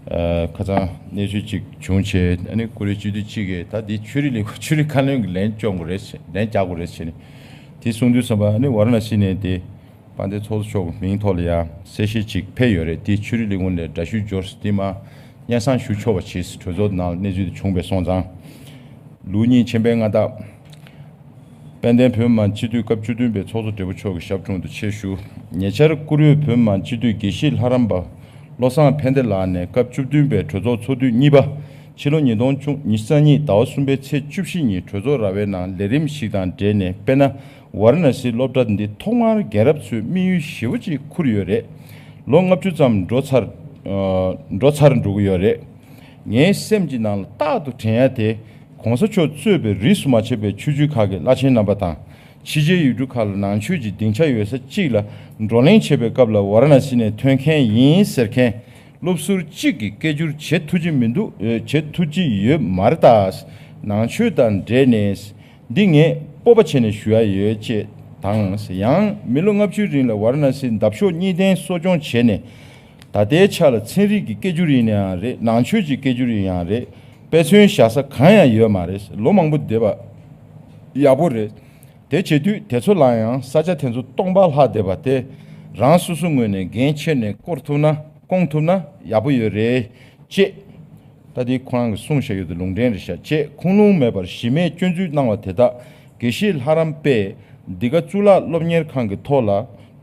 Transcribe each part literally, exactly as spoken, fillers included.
ཨ། ཁ་སང་གནས་ཚུལ་ཅིག་བྱུང་བྱས། ཨ་ནི་ཀུ་རེ་སྤྱི་འཐུས་གཅིག་གིས་ད་འདི་ཆོས་རིག་ལས་ཁུངས། ཆོས་རིག་བཀའ་བློན་གྱི་ལན་སྐྱོན་དགོས་རེད་ཟེར། ལན་རྒྱག་དགོས་རེད་ཟེར་ནས་དེ་གསུང་དུས་ཙམ་པ། ཨ་ནི་ཝཱ་ར་ཎ་སི་ནས་དེ་དཔལ་ལྡན་ཚོགས་གཙོ་མཆོག་གི་མིང་ཐོག་ལ་ཡང་གསལ་བཤད་ཅིག་ཕེབས་ཡོད་རེད། དེ་ཆོས་རིག་ལས་ཁུངས་ནས་འདྲ་བཤུས་འབྱོར་སོང་། དེ་མར་སྙན་སེང་ཞུ་ཆོག་པ་བྱས། གྲོས་ཚོགས་ནང་གནས་ཚུལ་དེ་བྱུང་བས་སོང་ཙང་། ལུགས་གཉིས་ཆེན་པོའི་མངའ་བདག་དཔལ་ལྡན་བོད་མི་མང་སྤྱི་འཐུས་སྐབས་བཅུ་བདུན་པའི་ཚོགས་གཙོ་སྦྲེལ་པོ་མཆོག་གི་ཞབས་དྲུང་དུ་ཆེད་ཞུ། ཉེ་ཆར་བཀུར་འོས་བོད་མི་མང་སྤྱི་འཐུས་དགེ་བཤེས་ལྷ་རམས་པ་བློ་བཟང་ཕན་བདེ་ལགས་ནས་སྐབས་བཅུ་བདུན་པའི་གྲོས་ཚོགས་ཚོགས་དུས་གཉིས་པ་ཕྱི་ལོ་ཉིས་སྟོང་ཉི་ཤུ་རྩ་གཉིས་ཟླ་བ་གསུམ་པའི་ཚེས་བཅུ་བཞི་ཉིན་གྲོས་ཚོགས་ར་བའི་ནང་ལས་རིམ་ཞིག་དང་འབྲེལ་ནས། དཔེར་ན། ཝཱ་ར་ཎ་སིའི་སློབ་གྲྭ་འདི་ཐོག་མར་རྒན་རབས་ཚོས་དམིགས་ཡུལ་ཞེ་པོ་ཅིག་ཁུར་ཡོད་རེད། ལོ་ལྔ་བཅུ་ཙམ་འགྲོ་ཚར། ཨ། འགྲོ་ཚར་འགྲོ་གི་ཡོད་རེད། ངའི་སེམས་ཀྱི་ནང་ལ་རྟག་ཏུ་དྲན་ཡ་དེ། གོང་ས་མཆོག་གཙོས་པའི་རིས་སུ་མ་ཆད་པའི་ཆོས་བརྒྱུད་ཁག་གི་བླ་ཆེན་རྣམ་པ་དང་། ཕྱི་རྒྱལ་ཡུལ་གྲུ་ཁག་ལ་ནང་ཆོས་ཀྱི་སྡིངས་ཆ་ཡོད་ས་གཅིག་ལ་བགྲོ་གླེང་བྱེད་པའི་སྐབས་ལ་ཝཱ་ར་ཎ་སི་ནས་ཐོན་མཁན་ཡིན་ཟེར་མཁན་སློབ་ཟུར་གཅིག་གིས་སྐད་སྒྱུར་བྱེད་ཐུབ་ཀྱི་མི་འདུག། ཨེ། བྱེད་ཐུབ་ཀྱི་ཡོད་མ་རེད་ད། ནང་ཆོས་དང་འབྲེལ་ནས། འདི་ངས་སྤོབས་པ་བྱས་ནས་ཞུ་ཡ་ཡོད་ཅེས་དང་། ཡང་མི་ལོ་ལྔ་བཅུའི་རིང་ལ་ཝཱ་ར་ཎ་སིའི་འདབ་གཤོག་གཉིས་ལྡན་གསོ་སྐྱོང་བྱས་ནས། ད་ལྟའི་ཆ་ལ་ཚན་རིག་གི་སྐད་སྒྱུར་ཡིན་ནའང་རེད། ནང་ཆོས་ཀྱི་སྐད་སྒྱུར་ཡིན་ཡང་རེད། དཔེ་མཚོན་བཞག་ས་གང་ཡང་ཡོད་མ་རེད། ལོ་མང་པོ་བསྡད་པ་ཡག་པོ་རེད། དེ་བྱེད་དུས་དེ་ཚོ་ལ་ཡང་ས་ཆ་དེ་ཚོ་སྟོང་པ་ལྷག་བསྡད་པ་དེ་རང་སོ་སོའི་ངོས་ནས་འགན་འཁྱེར་ནས་སྐོར་ཐུབ་ན། སྐོང་ཐུབ་ན་ཡག་པོ་ཡོད་རེད་ཅེས། ད་དེ་ཁོ་རང་གིས་གསུངས་བཞག་ཡོད་དེ་ལུང་འདྲེན་རེད་ཤག་ཅེས་ཁུངས་ལུང་མེད་པར་གཞི་མེད་སྐྱོན་འཛུགས་གནང་བ་དེ་དག་དགེ་བཤེས་ལྷ་རམས་པས་འདི་ག་གཙུག་ལག་སློབ་གཉེར་ཁང་གི་ཐོག་ལ་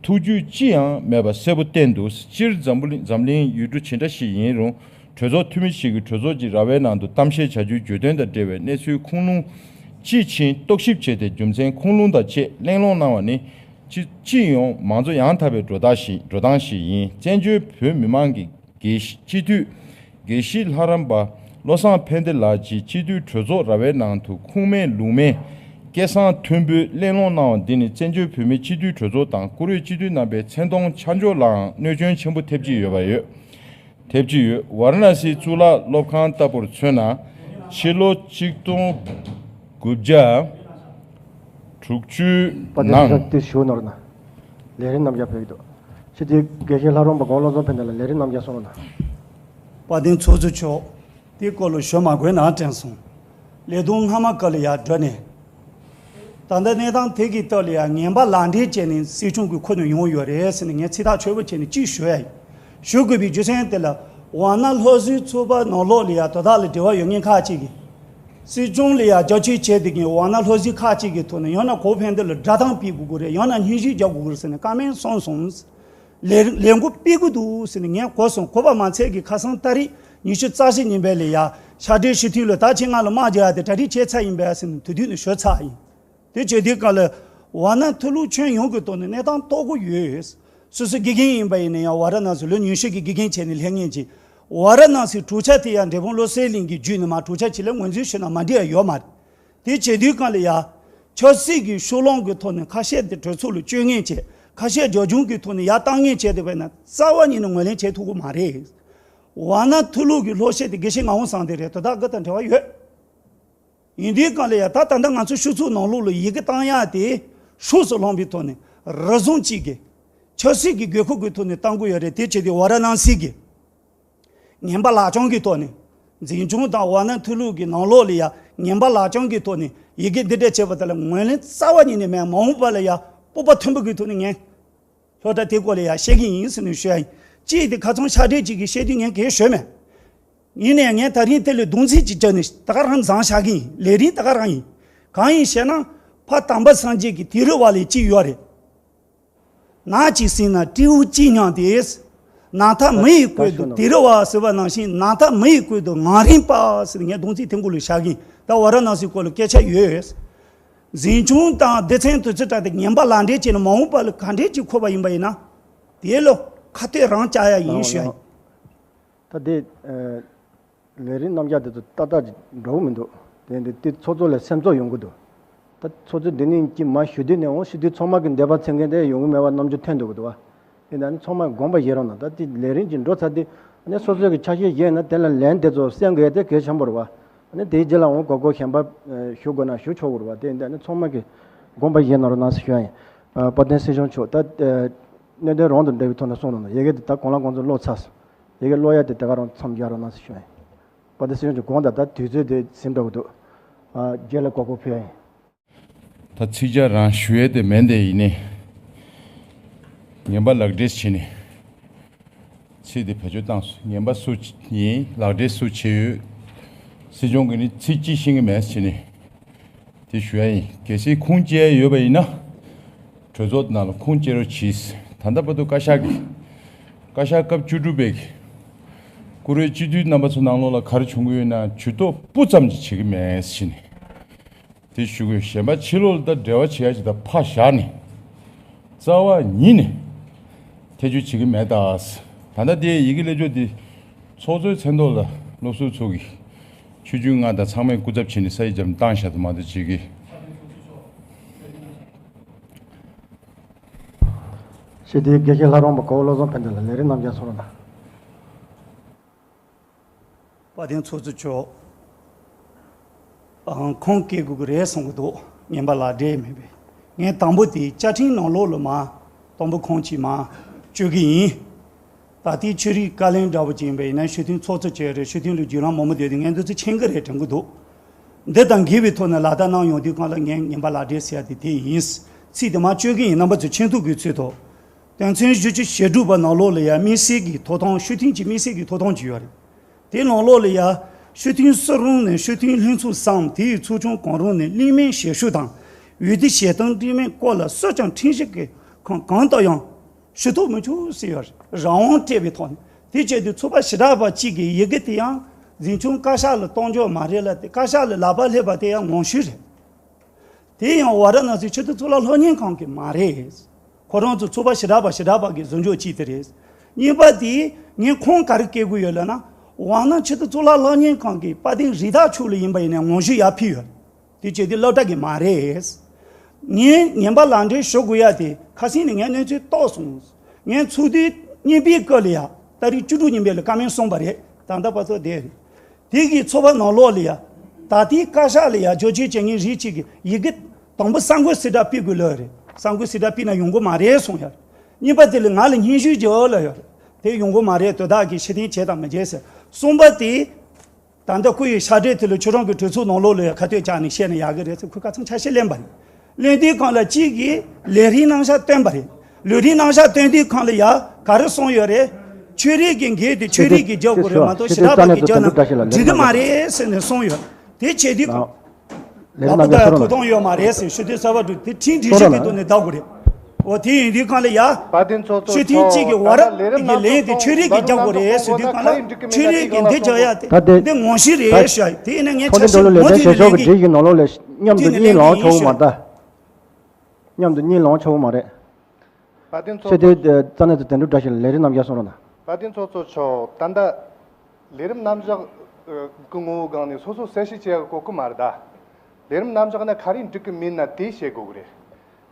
ཐུགས་རྒྱུས་ཅི་ཡང་མེད་པ་གསལ་པོ་བསྟན་འདུག། སྤྱིར་འཛམ་བུ་གླིང་འཛམ་གླིང་ཡུལ་གྲུ་ཇི་འདྲ་ཞིག་ཡིན་རུང་། གྲོས་ཚོགས་འཐུས་མི་ཞིག་གིས་གྲོས་ཚོགས་ཀྱི་ར་བའི་ནང་དུ་གཏམ་བཤད་བྱ་རྒྱུའི་བརྗོད་དོན་དང་འབྲེལ་བའི་གནས་ཚུལ་ཁུངས་ལུང་ཅི་ཕྱིན་རྟོག་ཞིབ་བྱས་ཏེ། རྒྱུ་མཚན་ཁུངས་ལུང་དང་བཅས་གླེང་སློང་གནང་བ་ནི། སྤྱི་སྤྱི་ཡོངས་མང་གཙོ་ཡང་དག་པའི་འགྲོ་སྟངས་ཤིག་འགྲོ་སྟངས་ཤིག་ཡིན། བཙན་བྱོལ་བོད་མི་མང་གི་དགེ་སྤྱི་འཐུས་དགེ་བཤེས་ལྷ་རམས་པ་བློ་བཟང་ཕན་བདེ་ལགས་ཀྱིས་སྤྱི་འཐུས་གྲོས་ཚོགས་ར་བའི་ནང་དུ་ཁུངས་མེད་ལུང་མེད་སྐད་གསང་མཐོན་པོས་གླེང་སློང་གནང་བ་འདི་ནི། བཙན་བྱོལ་བོད་མིའི་སྤྱི་འཐུས་གྲོས་ཚོགས་དང་བཀུར་འོས་སྤྱི་འཐུས་རྣམ་པའི་མཚན་མཐོང་ཆ་འཇོག་ལའང་གནོད་སྐྱོན་ཆེན་པོ་ཐེབས་ཀྱི་ཡོད་པ་ཡོད། ཐེབས་ཀྱི་ཡོད། ཝཱ་ར་ཎ་སིའི་གཙུག་ལག་སློབ་ཁང་ལྟ་བུར་མཚོན་ན། ཕྱི་ལོ་ཆིག་སྟོང་དགུ་བརྒྱ་དྲུག་ཅུ་པ་དེ་ནང་། ཤག་དེ་ཞུ་ནོར་ན། ལས་རིམ་རྣམ་རྒྱལ་ཕེབས་ཀྱི་འདུག། ཕྱི་དེ་དགེ་བཤེས་ལྷ་རམས་པ་གོང་བློ་བཟང་ཕན་བདེ་ལ་ལས་རིམ་རྣམ་རྒྱལ་གསུང་རོགས་གནང་། དཔལ་ལྡན་ཚོགས་གཙོ་མཆོག། དེའི་སྐོར་ལ་ཞུ་མ་དགོས་ན་དྲན་སོང་། ལས་དོན་སྔ་མ་ག་ལ་ཡར་བསྒྲུབས་ནས། ད་ལྟ་གནས་སྟངས་དེ་གི་ཐོག་ལ་ཡང་ངན་པ་ལག་འབྲེལ་བྱས་ནས་སྲིད་སྐྱོང་གི་ཁོ་ནས་ཡོང་ཡོད་རེད་ཟེར་ནས་ངས་ཚིག་ཐག་ཆོད་པོ་བྱས་ནས་གཅིག་ཞུ་ཡ་ཡིན། ཞུ་དགོས་པའི་རྒྱུ་མཚན་དེ་ལ། ཝཱ་ཎ་སློབ་ཟུར་ཚོགས་པ་ནང་ལོགས་ལ་ཡང་དོ་བདག་ལ་འབྲེལ་བ་ཡོད་མཁན་ཁག་ཅིག་གིས། སྲིད་སྐྱོང་ལ་ཡང་རྒྱབ་སྐྱོར་བྱས་བསྡད་མཁན་ཝཱ་ཎ་སློབ་ཟུར་ཁག་ཅིག་གི་ཐོག་ནས། ཡང་ན་གོ་ཕན་བདེ་ལ་སྒྲ་གདངས་སྤེལ་དགོས་ཀྱི་རེད། ཡང་ན་སྙན་ཞུ་རྒྱག་དགོས་ཀྱི་རེད་ཟེར་ནས་བཀའ་མོལ་གསུངས་སོང་། ལས་ལས་འགུལ་སྤེལ་གྱི་འདུག་ཟེར་ནས་ངས་གོ་སོང་། གོ་བ་མ་ཚད་ཀྱི་ཁ་སང་ཏ་རིག་ཉི་ཤུ་རྩ་བཞི་ཉིན་པས་ལ་ཡ་ཕྱག་སྦྲེལ་ཞུ་མཐུན་ལ་ད་ཁྱེད་ང་ལ་དམག་རྒྱག་ཡ་དེ་གྲ་སྒྲིག་བྱས་ཚར་ཡིན་པས་ཟེར་ནས་དེ་དུས་ནས་ཞུ་ཚར་ཡིན། དེ་བྱེད་དུས་སྐབས་ལ་ཝཱ་ཎ་མཐོ་སློབ་ཁྱོན་ཡོངས་ཀྱི་ཐོག་ནས་གནས་སྟངས་རྟོགས་ཀྱི་ཡོད། སོ་སོ་དགེ་རྒན་ཡིན་པ་ཡིན་ན་ཡང་ཝཱ་ར་ཎ་སི་ལོ་ཉི་ཤུ་གི་དགེ་རྒན་བྱས་ནས་སླེབས་མཁན་ཅིག། ཝཱ་ར་ཎ་སིའི་གྲོས་འཆར་དེ་ཡང་འབྲས་སྤུངས་བློ་གསལ་གླིང་གི་བརྒྱུད་ནས་མར་གྲོས་འཆར་ཅིག་ལ་ངོས་འཛིན་ཞུས་ན་མ་འགྲིག་ཡ་ཡོད་མ་རེད། དེ་བྱེད་དུས་སྒང་ལ་ཡ། ཆབ་སྲིད་ཀྱི་ཕྱོགས་ལྷུང་གི་ཐོག་ནས་ཁ་ཤས་དེ་གྲོས་ཚོགས་ལ་བསྐྱོན་མཁན་བྱས། ཁ་ཤས་རྒྱབ་ལྗོངས་ཀྱི་ཐོག་ནས་ཡར་བཏང་མཁན་བྱས་བསྡད་པ་ཡིན་ན་རྩ་བ་ཉིད་ནས་ངོས་ལེན་བྱེད་ཐུབ་ཀྱི་མ་རེད། ཝཱ་ཎ་མཐོ་སློབ་ཀྱི་སློབ་ཆེན་དེ་དགེ་བཤེས་ངག་དབང་བཟང་བསྟན་རེད། དོ་བདག་གི་དང་འབྲེལ་བ་ཡོད། ཡིན་དུས་སྒང་ལ་ཡ་ད་ད་ལྟ་ང་ཚོ་ཕྱུགས་ཚོགས་ནང་ལོགས་ལ་ཡི་གེ་བཏང་ཡག་དེ་ཕྱོགས་སུ་ལྷུང་པའི་ཐོག་ནས་རེ་ཟུང་གཅིག་གིས་ཆབ་སྲིད་ཀྱི་དགོས་མཁོ་གི་ཐོག་ནས་བཏང་གི་ཡོད་རེད། དེ་བྱས་ཏེ་ཝཱ་ར་ཎ་སི་གི་ངན་པ་ལག་བཅངས་ཀྱི་ཐོག་ནས། འཛིན་སྐྱོང་དང་ཝཱ་ཎ་མཐོ་སློབ་ཀྱི་ནང་ལོགས་ལ་ཡ་ངན་པ་ལག་བཅངས་ཀྱི་ཐོག་ནས་ཡི་གེ་འདི་འདྲ་བྱས་པ་དེ་ལ་ངོས་ལེན་རྩ་བ་ཉིད་ནས་མེད། མ་འོངས་པ་ལ་ཡ་སྤོབས་པ་མཐོན་པོ་གི་ཐོག་ནས་ངས་སློབ་གྲྭ་དེ་སྐོར་ལ་ཡ་བཤད་ཀྱི་ཡིན་ཟེར་ནས་ཞུ་ཡ་ཡིན། གཅིག་དེ་ཁ་ཚོན་ཤ་འདྲེས་གཅིག་གིས་བཤད་དུས་ངས་གང་ཡང་ཞུས་མེད། ཡིན་ནའི་ངས་ད་རིང་དེ་ལ་གདུང་འཛིན་ཅིག་བརྒྱབ་ནས་ད་ག་རང་བཟང་བཞག་གི་ཡིན། ལས་རིམ་ད་ག་རང་ཡིན། གང་ཡིན་ཞེ་ན། ཕ་དམ་པ་སངས་རྒྱས་ཀྱི་དུས་རབས་བ་ལས་གཅིག་ཡོད་རེད། ནགས་གཅིག་ཟིན་ན་སྤྲེའུ་གཅིག་མྱངས་ཏེ། ནགས་མཐའ་མི་ཡི་ཀུན་ཏུ། དུས་རབས་བ་ཟེར་བ་ནང་བཞིན་ནགས་མཐའ་མི་ཡི་ཀུན་ཏུ་ངང་རིང་པ་ཟེར་ངས་གདུང་འཛིན་དེ་མགོ་ལ་བཞག་གི་ཡིན། ད་ཝཱ་ར་ཎ་སི་སྐོར་ལ་སྐད་ཆ་ཡོད། འཛིན་སྐྱོང་དང་སྡེ་ཚན་དུ་ཚོད་དྲག་དེ་ངན་པ་ལག་འབྲེལ་བྱས་ནས་མ་འོངས་པ་ལ་ག་འདྲས་ཅིག་འཁོར་བ་ཡིན་པ་ཡིན་ན། དེ་ལོ་ཁ་གཏད་རང་བཅག་ཡ་ཡིན་ཞུ་ཡ་ཡིན། ད་དེ། ཨ། ལས་རིམ་རྣམ་གཞག་དེ་ཚོ་ཏག་ཏག་ཅིག་འགྲོ་གི་མི་འདུག། དེ་འདི་དེ་ཚོགས་གཙོ་ལ་སེམས་ཚོར་ཡོང་གི་འདུག། ད་ཚོགས་གཙོས་འདི་ནས་ཅིག་མར་ཞུ་དུས་ནས་འོང་ཞུ་དུས་ཚང་མ་གི་འདོད་པ་ཚིམ་མཁན་དེ་ཡོང་གི་མེད་པ་རྣམ་འགྱུར་ཐོན་འདུག་གི་འདུག་བ། དེ་འདྲ་ནི་ཚང་མས་དགོངས་པ་བཞེས་རོགས་གནང་། ད་དེ་ལས་རིམ་ཅིག་འགྲོ་ཚར་དུས་ཨ་ནི་སོ་སོའི་གི་ཆ་ཤས་བཞེས་ན་དེ་ལ་ལན་དེ་ཚོ་གསན་དགོས་དེ་གལ་ཆེན་པོ་རེད་བ། ཨ་ནི་དེའི་རྗེས་ལ་འོང་གོ་སྐོར་གཞན་པ་ཞུ་དགོས་ན་ཞུ་ཆོག་གི་རེད་བ། དེ་འདྲ་ནི་ཚང་མ་གི་དགོངས་པ་བཞེས་གནང་རོགས་གནང་ཟེར་ཞུ་ཡ་ཡིན། ཨ། དཔལ་ལྡན་སྲིད་སྐྱོང་མཆོག་ད། ཨ། གནད་དོན་རང་དང་འབྲེལ་བའི་ཐོག་ནས་གསུངས་རོགས་གནང་། ཡ་གི་དེ་ད་གང་ལ་གང་འཚམ་ཀློག་ཚར་སོང་། ཡི་གེ་ཀློག་ཡ་དེ་དེ་ག་རང་མཚམས་སྦྱར་རོགས་གནང་ཟེར་ཞུ་ཡ་ཡིན། དཔལ་ལྡན་སྲིད་སྐྱོང་མཆོག་དགོངས་དག་ད་དུས་ཚོད་དེ་ཟིན་འགྲོ་གི་འདུག་ཨ། རྗེས་ལ་གོ་སྐབས་ཕུལ་ཡ་ཡིན། ད་ཚིག་བཅད་རང་ཞུ་ཡས་དེ་མེད་དེ་ཡིན་ནི། ངན་པ་ལག་འབྲེལ་བྱས་ནས་ཚིག་དེ་བེད་སྤྱོད་བཏང་སོང་། ངན་པ་སུ་ཡིན། ལག་འབྲེལ་སུ་བྱས་ཡོད། སྲིད་སྐྱོང་གིས་ནི་ཚིག་གཅིག་ཤེས་ཀྱི་མེད་བྱས་ནས་དེ་ཞུ་ཡ་ཡིན། གལ་སྲིད་ཁུངས་སྐྱེལ་ཡ་ཡོད་པ་ཡིན་ན་གྲོས་ཚོགས་ནང་ལ་ཁུངས་སྐྱེལ་རོགས་གྱིས། ད་ལྟ་བར་དུ་བཀའ་ཤག་གིས། བཀའ་ཤག་སྐབས་བཅུ་དྲུག་པའི་གི་བཀུར་འོས་སྤྱི་འཐུས་རྣམ་པ་ཚོ་ནང་ལོགས་ལ་ག་རེ་བྱུང་གི་ཡོད་ན་ཇུས་གཏོགས་སྤུ་ཙམ་ཅིག་བྱེད་ཀྱི་མེད་ཟེར་ནས་དེ་ཞུ་གི་ཡོད། གཞན་པ་ཕྱི་ལོགས་ལ་ད་འབྲེལ་བ་བྱེད་ཡ་ཅིག་ད་ཕར་བཞག་ནས་རྩ་བ་ཉིད་ནས་ཐེ་བྱུས་བྱེད་ཀྱི་མེད་ད། ད་ལྟ་དེ་ཡི་གེ་སླེབས་ཕྱོགས་དེ་ཚོགས་གཙོའི་མཚན་ཐོག་ལ་སློབ་ཟུར་ཚོ་གིས་ཆོས་རྒྱུད་ལྔ་དང་ཚང་མས་སྐུ་ཚབ་བྱས་ནས་ས་ཡིག་ཙམ་བཏང་བཞག་ཏུ་མ་གཏོགས་བྱེད་ཀྱི། སྤྱི་འཐུས་དགེ་བཤེས་ལྷ་རམས་པ་གོ་བོ་བློ་བཟང་ཕན་བདེ་ལགས། ལས་རིམ་རྣམ་གཞག་སོང་རོགས་གནང་། དཔལ་ལྡན་ཚོགས་གཙོ་མཆོག་ཨང་། ཁུངས་སྐྱེལ་དགོས་ཀྱི་རེད་གསུང་གི་འདུག་ངན་པ་ལག་འབྲེལ་མེད་པས། ངས་དང་པོ་དེ་བཅའ་ཁྲིམས་ནང་ལོགས་ལ་མར་དང་པོ་ཁུངས་སྐྱེལ་མར་བཅུག་གི་ཡིན། ད་ལྟའི་ཆོས་རིག་བཀའ་བློན་འདྲ་བོ་ཅིག་ཡིན་པ་ཡིན་ན་སྤྱི་འཐུས་ཚོགས་གཙོ་བྱས་རེད། སྤྱི་འཐུས་ལ་བརྒྱུད་ལམ་མང་པོ་བསྡད་དུས་ངས་འདི་ཚོ་མཁྱེན་གྱི་རེད་དྲན་གྱི་འདུག་འདི་དང་འགལ་བའི་ཐོག་ནས་ལག་བསྟར་གནང་ཡོང་དུས་སྒང་ལ་ངས་ངན་པ་ལག་འབྲེལ་ཟེར་ཡ་དེ་དེ་ཡིན། ཚིག་དེ་མར་བཅོས་ཀྱི་ཡིན། རྣམ་པ་ཚོས་མཁྱེན་ཐུབ་དགོས་ཚུལ་ཐོག་དོན་ཚན་བཞི་བཅུ་ཞེ་དྲུག་པ་ནང་ལོགས་ལ་ཡང་དམིགས་བསལ་གྱི་ཐོབ་ཐང་སྤྱི་འཐུས་ཀྱི་དམིགས་བསལ་གྱི་ཐོབ་ཐང་ཅིག་ཡོད་རེད། དེའི་ནང་ལོགས་ལ་ཡང་སྤྱི་འཐུས་སུ་རུང་ནས་སྤྱི་འཐུས་ལྷན་ཚོགས་སམ་དེའི་ཚོགས་ཆུང་གང་རུང་ནས་གླེང་མོལ་ཞལ་ཞུ་དང་འོས་བསྡུ་ཞལ་གཏམ་སྤྲད་མིན་སྐོར་ལ་སུས་ཀྱང་ཁྲིམས་ཞིབ་ཀྱི་ཁང་གང་དུ་ཡང་ཞུ་གཏུག་མི་ཆོག་ཟེར་ཡོད་རེད། རང་དབང་སྤྲད་པའི་ཐོག་ནས། དེ་བྱས་དུས་ཚོགས་པ་ཞེ་དྲག་པ་གཅིག་གིས་ཡི་གེ་དེ་ཡང་འཛིན་སྐྱོང་བཀའ་ཤག་ལ་གཏོང་རྒྱུ་མ་རེད་ལ། དེ་བཀའ་ཤག་ལ་ལག་པ་སླེབས་པ་དེ་ཡང་ངོ་བཤུས་རེད། དེ་ཡང་ཝཱ་ར་ཎ་སི་ཆེས་མཐོའི་གཙུག་ལག་སློབ་གཉེར་ཁང་གི་མ་རེད། ཁོ་རང་ཚོ་ཚོགས་པ་ཞེ་དྲག་པ་ཞེ་དྲག་པ་གིས་བཟོ་འཇོག་བྱས་དེ་རེད། གཉིས་པ་དེ་ངས་ཁུངས་ག་རེ་སྐྱེལ་དགོས་ཡོད་ལབ་ན། ཝཱ་ར་ཎ་སི་ཆེས་མཐོའི་གཙུག་ལག་སློབ་གཉེར་ཁང་གི་དཔལ་ལྡན་རི་དྭགས་མཆོག་ལ་ཡིན་པ་ཡིན་ན་ངོ་བཤུས་ཡར་ཕུལ་ཡོད། དེ་བྱས་དུས་སློབ་གྲྭ་གི་མ་རེད། ངས་ངན་པ་ལག་འབྲེལ་ཞུ་དགོས་ཡ་དེ་ཁ་སང་ནས་ངས་གནས་ཚུལ་རྟོགས་སོང་། ངས་ཚོགས་དུས་གཉིས་པའི་སྐབས་ལ་ཡ་ཏ་རིག་བཅུ་དྲུག་ཉིན་པའི་ལ་བཀའ་མོལ་གསུངས་པ་རེད། ད་ལྟ་བར་དུ་བསྡད་རེད། དེ་གི་ཚོགས་པ་ནང་ལོགས་ལ་ཡ། ད་ལྟའི་བཀའ་ཤག་ལ་ཡ་བསྒྱུར་བཅོས་བྱེད་མཁན་རིགས་གཅིག་གིས་ཡི་གེ་དང་པོ་གསར་འགོད་གསལ་བསྒྲགས་ཕུལ་དགོས་ལབ་རེད། གསར་འགོད་གསལ་བསྒྲགས་ཕུལ་ན་ཡོང་གི་མ་རེད་གསུངས་ཡ་རེད། གཉིས་པ་དེ་ལ་ང་ལ་སྙན་ཞུ་བརྒྱབ་ལབ་ཡ་རེད། དེ་ཡོང་གི་མ་རེད། དོ་བདག་གིས་ཕྱིར་འཐེན་བྱས་དང་མི་བྱས་ཟེར། གསུམ་པ་དེ། ད་ལྟ་ཁོ་ཡི་ཕྱག་སྦྲེལ་དེ་ལ་ཁྱོད་རང་གི་གྲོས་ཚོགས་ནང་ལོགས་ལ་ཡ་ཁ་གཏད་བཅག་ནས་བཤད་ན་ཡག་གི་རེད་ཟེར། ཁོས་ཁ་ཚང་ཆ་ཤས་ལེན་པ་རེད། ལེན་དུས་སྒང་ལ་གཅིག་གིས་ལས་རིམ་རྣམ་གཞག་བཏོན་པ་རེད། ལས་རིམ་རྣམ་གཞག་བཏོན་དུས་སྒང་ལ་ཡ་ག་རེ་གསུངས་ཡོད་རེད། ཆོས་རིག་གི་འགན་དེ་ཆོས་རིག་གིས་རྒྱག་དགོས་རེད་མ་གཏོགས་ཞེ་དྲག་པ་གིས་རྒྱག་ན་འགྲིག་གི་མ་རེད་ཟེར་ནས་གསུངས་ཡོད། དེ་བྱས་དུས་སྒང་ལག་པ་བརྡབ་ཡ་ཐོབ་ཐང་ཡོད་མ་རེད་ཟེར་ཞུ་དུས་གསར་པ་འགྲོ་དེ་ཁྲིམས་སྒྲིག་གཞི་གི་ཐོག་ནས་བརྡབ་དགོས་རེད། འོ་དེ་ཡིན་དུས་སྒང་ལ་ཡ། དཔལ་ལྡན་ཚོགས་གཙོ་ཆོས་ཐུན་གཅིག་གི་ཝཱ་ར་ཏི་གི་ལན་དེ་ཆོས་རིག་གིས་རྒྱག་དགོས་རེད་ཟེར་དུས་སྒང་ལ་ཆོས་རིག་གིས་འདི་རྒྱག་ཡ་དེ་ད་དེ་འདི་ངོ་ཤེས་རེད་ཤག་དེ་ཡིན་ན་ངས་ཆ་ཤས་མུ་མཐུད་ནས་ལེན་གྱི་ཡིན། ནང་ལོགས་ལ་མཉམ་དུ་གཉིད་ལོག་ཆོག་གི་མ་རེད། མཉམ་དུ་གཉིད་ལོག་ཆོག་གི་མ་རེད། དཔལ་ལྡན་ཚོགས་གཙོ། ཆེ་དེ་རྩ་ནས་དུ་དོན་གྲུབ་བཀྲ་ཤིས་ལ་ལས་རིམ་རྣམ་གཞག་གསུང་རོགས་གནང་། དཔལ་ལྡན་ཚོགས་གཙོ་མཆོག་ད་ལྟ་ལས་རིམ་རྣམ་གཞག་གི་ངོ་བོ་སྒང་ནས་སོ་སོ་གསལ་བཤད་བྱེད་ཡག་གི་གོ་སྐབས་མ་རེད་ད། ལས་རིམ་རྣམ་གཞག་ན་ག་རེ་འགྲིག་གི་མིན་ན་དེ་བཤད་དགོས་གི་རེད།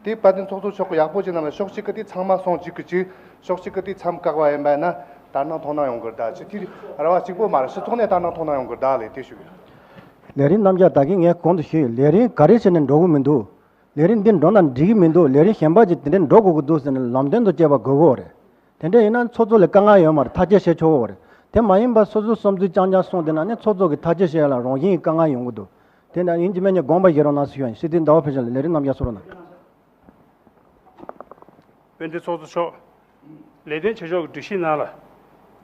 དེ་དཔལ་ལྡན་ཚོགས་གཙོ་མཆོག་གི་ཡག་པོ་ཅིག་རྣམས་ལ་ཕྱོགས་གཅིག་གི་དེ་ཚང་མ་སོང་གཅིག་གི་གཅིག་ཕྱོགས་གཅིག་གི་དེ་མཚམས་བཀག་པ་ཡིན་པ་ཡིན་ན་ད་སྣང་ཐོག་སྣང་ཡོང་གི་རེད་ད། ཅི་དེ་ར་བ་གཅིག་པོ་མ་རེད། སྤྱི་ཚོགས་ནས་ད་སྣང་ཐོག་སྣང་ཡོང་གི་རེད་ད་ལས་དེ་ཞུ་གི་ཡོད། ལས་རིམ་རྣམ་གཞག་ད་གིན་ངས་གོང་དུ་ཞུས་ཡོད། ལས་རིམ་ག་རེ་བྱས་ནས་འགྲོ་གི་མི་འདུག་ལས་རིམ་འདི་འགྲོ་ན་འགྲིག་གི་མི་འདུག་ལས་རིམ་གཞན་པ་ཅིག་དེ་འདྲས་འགྲོ་དགོས་ཀྱི་འདུག་ཟེར་ནས་ལམ་སྟོན་དུ་བྱས་པ་དགོས་ཀྱི་ཡོད་རེད། དེ་འདྲས་ཡིན་ན་ཚོགས་གཙོ་ལ་དཀའ་ངལ་ཡོད་མ་རེད། ཐག་གཅོད་བྱེད་ཆོག་གི་ཡོད་རེད། དེ་མ་ཡིན་པར་སོ་སོའི་བསམ་ཚུལ་རྐྱང་རྐྱང་གསུངས་བསྡད་ན་ནི་ཚོགས་གཙོ་གིས་ཐག་གཅོད་བྱེད་ཡ་ལ་རང་བཞིན་གྱི་དཀའ་ངལ་ཡོང་གི་འདུག་དེ་འདྲ་ཡིན་གྱི་མེད་ནས་དགོངས་པ་བཞེས་རོགས་གནང་ཞུ་ཡ་ཡིན། སྤྱི་འཐུས་ཟླ་བ་ཕུན་ཚོགས་ལགས་ལས་རིམ་རྣམ་གཞག་གསུང་རོགས་གནང་། དཔལ་ལྡན་ཚོགས་གཙོ་མཆོག་ལས་དོན་བྱེད་ཕྱོགས་ཀྱི་སྒྲིག་གཞི་ནང་ལ་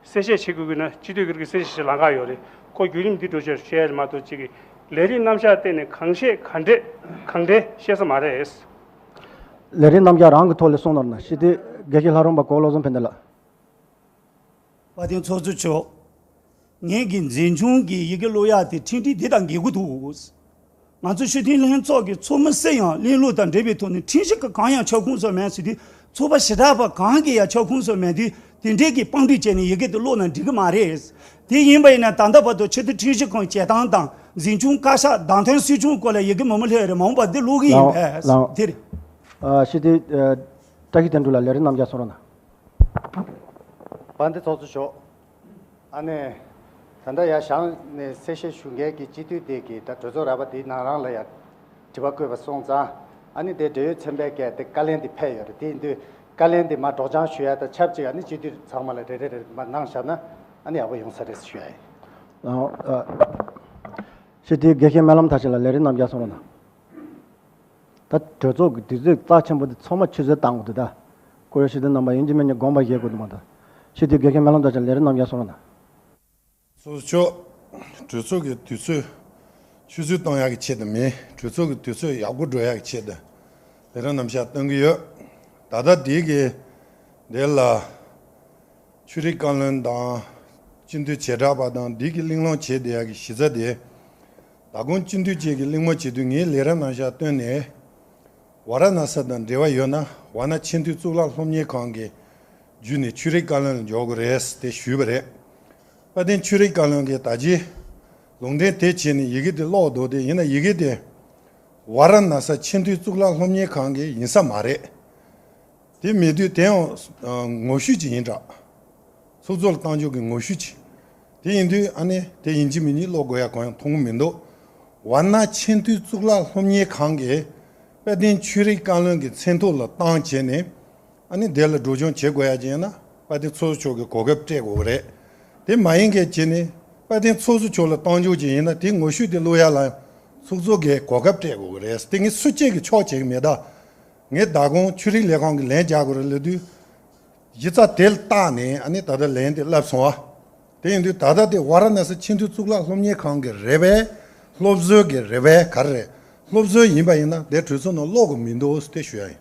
གསལ་བཤད་བྱེད་དགོས་ཀྱི་ན་སྤྱི་འཐུས་ཀྱི་གསལ་བཤད་བྱེད་ལམ་ཁ་ཡོད་རེད། ཁོ་བརྒྱུད་རིམ་འདི་འགྲོ་ཆེད་བཤད་ཡ་མ་གཏོགས་གཅིག་གི་ལས་རིམ་རྣམ་གཞག་སྟེང་ནས་གང་བཤད་གང་འགྲེལ་གང་འགྲེལ་བཤད་ས་མ་རེད། ལས་རིམ་རྣམ་གཞག་རང་གི་ཐོག་ལ་གསུང་ནོར་ན་སྤྱི་འཐུས་དགེ་བཤེས་ལྷ་རམས་པ་གོ་བོ་བློ་བཟང་ཕན་བདེ་ལགས། དཔལ་ལྡན་ཚོགས་གཙོ་མཆོག་ངེད་ཀྱི་འཛིན་སྐྱོང་གི་ཡི་གེ་ཀློག་ཡག་དེ་ཁྲིམས་སྒྲིག་འདི་དང་འགལ་གྱི་འདུག་ང་ཚོ་སྤྱི་འཐུས་ལྷན་ཚོགས་ཀྱི་ཚོགས་མི་སུ་ཡང་གླེང་ལུགས་དང་འབྲེལ་བའི་ཐོག་ནས་ཁྲིམས་ཞིབ་ཀྱི་གང་ཡང་ཁྱབ་ཁོངས་སུ་མེད་ཟེར་དུས། ཚོགས་པ་ཞེ་དྲག་པ་གང་གི་ཡང་ཁྱབ་ཁོངས་སུ་མེད་དུས་དེ་འདྲའི་གི་དཔང་སྒྲིག་བྱས་ནས་ཡི་གེ་དེ་ཀློག་ན་འགྲིག་གི་མ་རེད། དེ་ཡིན་པ་ཡིན་ན་ད་ལྟ་བར་དུ་ཆེས་མཐོའི་ཁྲིམས་ཞིབ་ཁང་བྱེད་སྟངས་དང་འཛིན་སྐྱོང་བཀའ་ཤག་བདག་དོན་སྲིད་སྐྱོང་སྐོར་ལ་ཡི་གེ་མང་པོ་སླེབས་རེད། མ་འོངས་པ་འདི་ཀློག་གི་ཡིན་པས་དེ་རེད། ཨ། སྤྱི་འཐུས་ཨ། བཀྲ་ཤིས་དོན་གྲུབ་ལགས་ལས་རིམ་རྣམ་གཞག་གསུང་རོགས་གནང་། དཔལ་ལྡན་ཚོགས་གཙོ་མཆོག་ཨ་ནི། ད་ལྟ་ཡར་བཞེངས་ནས་གསལ་བཤད་ཞུ་མཁན་གྱི་སྤྱི་འཐུས་དེ་གིས་ད་གྲོས་ཚོགས་ར་བ་དེའི་ནང་རང་ལ་ཡང་དྲི་བ་བཀོད་པ་སོང་ཙང་། ཨ་ནི་དེ་འབྲེལ་ཡོད་ཚན་པའི་སྐད་དེ་བཀའ་ལན་དེ་ཕེབས་ཡོད་རེད། དེ་ཡིན་དུས་བཀའ་ལན་དེ་མར་སྒྲོག་སྦྱང་ཞུ་ཡ་དང་ཆབས་ཅིག་ཨ་ནི་སྤྱི་འཐུས་ཚང་མ་ལ་རེ་རེ་རེ་མར་གནང་བཞག་ན། ཨ་ནི་ཡག་པོ་ཡོང་ས་རེད་ཞུ་ཡ་ཡིན། ཨ། ཨ། ཞི་བདེའི་དགེ་བཤེས་སྨོན་ལམ་མཐར་ཕྱིན་ལགས་ལས་རིམ་རྣམས་ཀྱང་གསུང་རོགས་གནང་། ད་གྲོས་ཚོགས་ཀྱི་དུས་ཚོད་རྩ་ཆེན་པོ་འདི་ཚང་མ་ཆུད་ཟོས་བཏང་དགོས་འདུག་ད་སྐུ་ཞབས་ཞི་བདེ་རྣམ་པ་ཡིན་གཅིག་མིན་གཅིག་དགོངས་པ་བཞེས་དགོས་འདུག་མ་ད། ཞི་བདེའི་དགེ་བཤེས་སྨོན་ལམ་མཐར་ཕྱིན་ལས་རིམ་རྣམས་ཀྱང་གསུང་རོགས་གནང་། ཚོགས་གཙོ་མཆོག་གྲོས་ཚོགས་ཀྱི་དུས་ཚོད་ཆུད་ཟོས་གཏོང་ཡག་གི་ཆེད་དུ་མིན། གྲོས་ཚོགས་ཀྱི་དུས་ཚོད་ཡག་པོ་འགྲོ་ཡག་གི་ཆེད་དུ་ལས་རིམ་རྣམ་གཞག་གཏོང་གི་ཡོད། ད་ལྟ་འདི་གི་འདི་ལ་ཆོས་རིག་བཀའ་བློན་དང་སྤྱི་འཐུས་བྱེ་བྲག་པ་དང་འདི་གི་གླེང་སློང་བྱེད་བསྡད་ཡག་གི་གཞི་རྩ་དེ། ད་དགོང་སྤྱི་འཐུས་བཅས་ཀྱི་གླེང་མོལ་བྱེད་དུས་ངས་ལས་རིམ་རྣམ་གཞག་བཏོན་ནས། ཝཱ་ར་ཎ་སི་དང་འབྲེལ་བ་ཡོད་ན་ཝཱ་ཎ་ཆེས་མཐོའི་གཙུག་ལག་སློབ་གཉེར་ཁང་གི་བརྒྱུད་ནས་ཆོས་རིག་བཀའ་བློན་ལ་འབྱོར་དགོས་རེད་དེ་ཞུས་པ་རེད། དཔལ་ལྡན་ཆོས་རིག་བཀའ་བློན་གྱིས་ད་ཅི་ལུང་འདྲེན་དེ་བྱས་ནས་ཡི་གེ་དེ་ཀློག་འདུག་དེ་ཡིན་ན་ཡི་གེ་དེ་ཝཱ་ར་ཎ་སི་ཆེས་མཐོའི་གཙུག་ལག་སློབ་གཉེར་ཁང་གི་ཡིན་ས་མ་རེད། དེ་མེད་དུས་དེ་ཡང་ངོ་བཤུས་ཅིག་ཡིན་འདྲ། ཚོགས་གཙོ་ལ་བཏང་ཕྱོགས་ཀྱི་ངོ་བཤུས་ཅིག་དེ་ཡིན་དུས་ཨ་ནི་དེ་ཡིན་གཅིག་མིན་གཉིས་ཀློག་དགོས་ཡ་གང་ཡང་མཐོང་གི་མི་འདུག་ཝཱ་ཎ་ཆེས་མཐོའི་གཙུག་ལག་སློབ་གཉེར་ཁང་གིས་དཔལ་ལྡན་ཆོས་རིག་བཀའ་བློན་གྱི་མཚན་ཐོག་ལ་བཏང་བྱས་ནས་ཨ་ནི་དེ་ལ་སྒྲོག་སྦྱང་བྱེད་དགོས་ཡ་ཅིག་ཡིན་ན་དཔལ་ལྡན་ཚོགས་གཙོ་མཆོག་གིས་གོ་སྐབས་སྤྲད་དགོས་ཀྱི་རེད། དེ་མ་ཡིན་མཁན་བྱས་ནས་དཔལ་ལྡན་ཚོགས་གཙོ་མཆོག་ལ་བཏང་ཕྱོགས་ཅིག་ཡིན་ན་དེ་ངོ་བཤུས་དེ་ཀློག་ཡ་ལ་ཚོགས་གཙོ་གིས་གོ་སྐབས་སྤྲད་དགོས་ཀྱི་རེད། དེ་ངས་སུ་གཅིག་གིས་ཆོག་བྱེད་ཀྱི་མེད་ད། ངས་ད་དགོང་ཆོས་རིག་ལས་ཁང་གི་ལན་རྒྱག་དགོས་རེད་ལབ་དུས། གཞི་རྩ་དེ་ལ་བརྟགས་ནས་ཨ་ནི་ད་ལྟ་ལན་དེ་བསླབས་སོང་བ། དེ་ཡིན་དུས་ད་ལྟ་དེ་ཝཱ་ར་ཎ་སི་ཆེས་མཐོའི་གཙུག་ལག་སློབ་གཉེར་ཁང་གི་རེད་པས། སློབ་གསོའི་གི་རེད་པས་ག་རེ་རེད། སློབ་གསོའི་ཡིན་པ་ཡིན་ན་དེ་གྲོས་ཚོགས་ནང་ཀློག་གི་མི་འདུག་དེ་ཞུ་ཡ་ཡིན།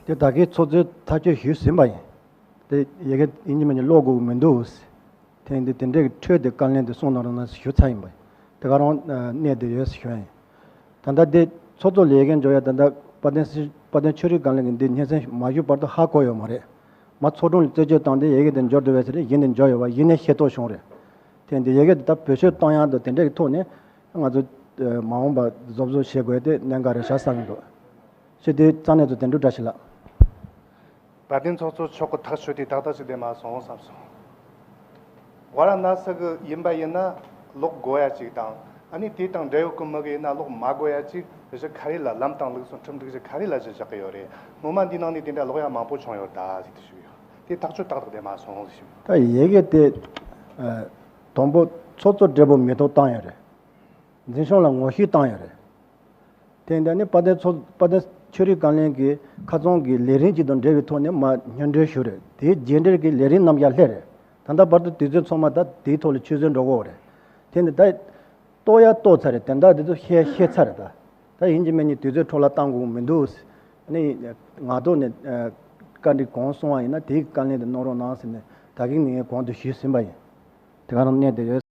དེ་ད་གིན་ཚོགས་གཙོས་ཐག་གཅོད་ཞུས་ཟིན་པ་ཡིན། དེ་ཡི་གེ་ཡིན་གཅིག་མིན་གཅིག་ཀློག་དགོས་ཀྱི་མི་འདུག་དེ་ཡིན་དུས་དེ་འདྲའི་གི་འཕྲོས་དེ་དཀའ་ལན་དེ་གསུངས་གནང་རོགས་གནང་ཞུ་ཚར་ཡིན་པ་ཡིན། དེ་ག་རང་གནས་དེ་ཡོད་ཞུ་ཡ་ཡིན། ད་ལྟ་འདི་ཚོགས་གཙོ་ལས་འགན་འཇོག་ཡ་ད་ལྟ་དཔལ་ལྡན་སྲི་དཔལ་ལྡན་ཆོས་རིག་བཀའ་བློན་གྱིས་འདི་སྙན་སེང་མ་ཞུས་བར་དུ་ཧ་གོ་ཡོད་མ་རེད། མ་ཚོགས་དྲུང་ལ་རྩད་གཅོད་བཏང་སྟེ་ཡི་གེ་དེ་འབྱོར་འདུག་པས་ཟེར་ཡིན་ནས་འབྱོར་ཡོད་པ་ཡིན་ནས་ཤེས་རྟོགས་བྱུང་རེད། དེ་འདི་ཡི་གེ་དེ་ད་བེད་སྤྱོད་གཏོང་ཡ་དང་དེ་འདྲའི་ཐོག་ནས་ང་ཚོ་མ་འོངས་པ་བཟོ་བཟོ་བྱེད་དགོས་དེ་གནད་འགག་རེད་ཤག་བསམ་གྱི་འདུག་ཞེས་དེ་རྩ་གནད་དུ་དེ་འདྲ་བཀྲ་ཤིས་ལགས། དཔལ་ལྡན་ཚོགས་གཙོ་མཆོག་གི་ཐག་གཅོད་དེ་ཏག་ཏག་ཅིག་བསྡད་མ་སོང་བསམ་སོང་། ཝཱ་ར་ཎ་སི་གི་ཡིན་པ་ཡིན་ན་ཀློག་དགོས་ཡ་ཅིག་དང་ཨ་ནི་དེ་དང་འབྲེལ་ཡོད་ཀྱི་མི་གི་ཡིན་ན་ཀློག་མ་དགོས་ཡ་ཅིག་གཞི་ག་རེ་ལ་ལམ་དང་ལུགས་སྲོལ་ཁྲིམས་སྒྲིག་གཞི་ག་རེ་ལ་གཞི་བཞག་གི་ཡོད་རེད། སྔོན་མ་འདི་ནང་ནས་དེ་འདྲ་ཀློག་ཡ་མང་པོ་བྱུང་ཡོད་ད་ཟེར་དུ་ཞུས་ཡོད། དེ་ཐག་གཅོད་ཏག་ཏག་བསྡད་མ་སོང་ཟེར་ཞུས་ཡོད། ད་ཡི་གེ་དེ་དང་པོ་ཚོགས་གཙོ་སྦྲེལ་པོ་མེ་ཏོག་བཏང་ཡོད་རེད། འཛིན་སྐྱོང་ལ་ངོ་བཤུས་བཏང་ཡོད་རེད། དེ་འདྲ་ནི་དཔལ་ལྡན་ཚོགས་དཔལ་ལྡན་ཆོས་རིག་བཀའ་བློན་གྱི་ཁ་ཚོན་གྱི་ལས་རིམ་གཅིག་དང་འབྲེལ་བའི་ཐོག་ནས་མ་སྙན་སྒྲོན་ཞུ་རེད། དེའི་རྗེས་འབྲེལ་གྱི་ལས་རིམ་རྣམས་ཀྱང་སླེབས་རེད། ད་ལྟ་བར་དུ་དུས་ཚོད་ཚང་མ་ད་དེའི་ཐོག་ལ་ཆུད་ཟོས་འགྲོ་གི་ཡོད་རེད། དེ་ནི་ད་རྟོགས་ཡ་རྟོགས་ཚར་རེད། དེ་འདྲ་དེ་ཚོ་ཤེས་ཤེས་ཚར་རེད་ད། ད་ཡིན་གཅིག་མིན་གཉིས་དུས་ཚོད་འཕྲོ་བརླག་བཏང་དགོས་མི་འདུག་ནི་ངག་ཐོག་ནས་བཀའ་འདྲི་གང་གསུང་བ་ཡིན་ན་དེའི་བཀའ་ལན་དེ་གནང་རོགས་གནང་ཟེར་ནས་ད་གིན་ནས་ངས་གོང་དུ་ཞུས་ཟིན་པ་ཡིན། དེ་ག་རང་གནས་དེ་ཡོད།